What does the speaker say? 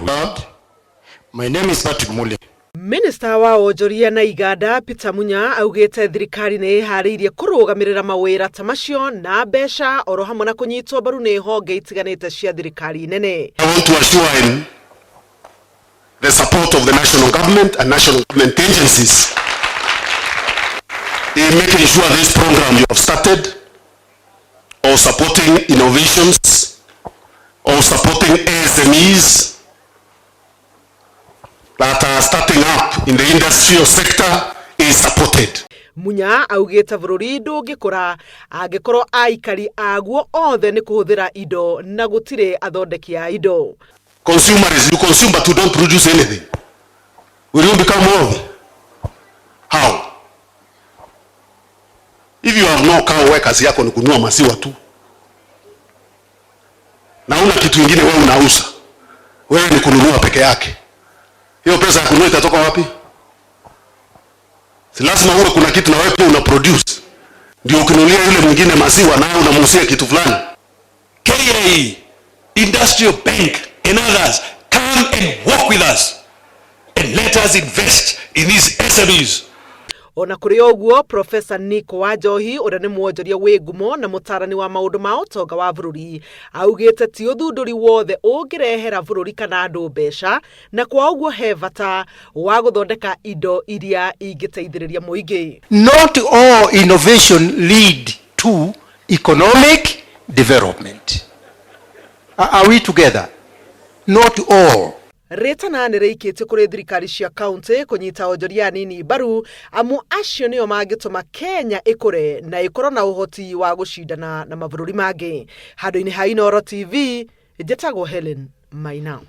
God. My name is Patrick Muli. Minista wa wonjoria na iganda Peter Munya augĩte thirikari nĩ ĩharĩirie kũrũgamĩrĩra mawĩra ta macio na mbeca oro hamwe na kũnyitwo mbaru nĩ honge itiganĩte cia thirikari nene. I want to assure him the support of the national government and national government agencies in making sure this program you have started or supporting innovations or supporting SMEs that are starting up in the industrial sector is supported. Munya augĩte bũrũri ndũngĩkũra angĩkorwo aikari aguo othe nĩ kũhũthĩra indo na gũtirĩ athondeki a indo. Consumerism, you consume but you don't produce anything. Will you become wealthy? How? If you have no cow, wewe kazi yako ni kununua maziwa tu na una kitu ingine wewe unauza, wewe ni kununua peke yake. Hiyo pesa ya kununua itatoka wapi? Si lazima uwe kuna kitu na wewe pia una produce, ndio ukinunulia yule mwingine maziwa naye unamuuzia kitu fulani. KAE, Industrial Bank, and others, come and work with us and let us invest in these SMEs. Ona kũrĩ ũguo, Profesa Nick Wanjohi, ũrĩa nĩ mwonjoria wĩ ngumo na mũtaarani wa maũndũ ma ũtonga wa bũrũri, augĩte ti ũthundũri wothe ũngĩrehera bũrũri kana andũ mbeca, na kwa ũguo he bata wa gũthondeka indo iria ingĩteithĩrĩria mũingĩ. Not all innovation lead to economic development. Are we together? Not all. Rĩtana nĩ rĩikĩtio kũrĩ thirikari cia kaunti kũnyita onjoria anini mbaru, amu acio nĩo mangĩtũma Kenya ĩkũre na ĩkorwo na ũhoti wa gũcindana na mabũrũri mangĩ. Handũ-inĩ ha Inooro TV, njĩtagwo Helen Maina.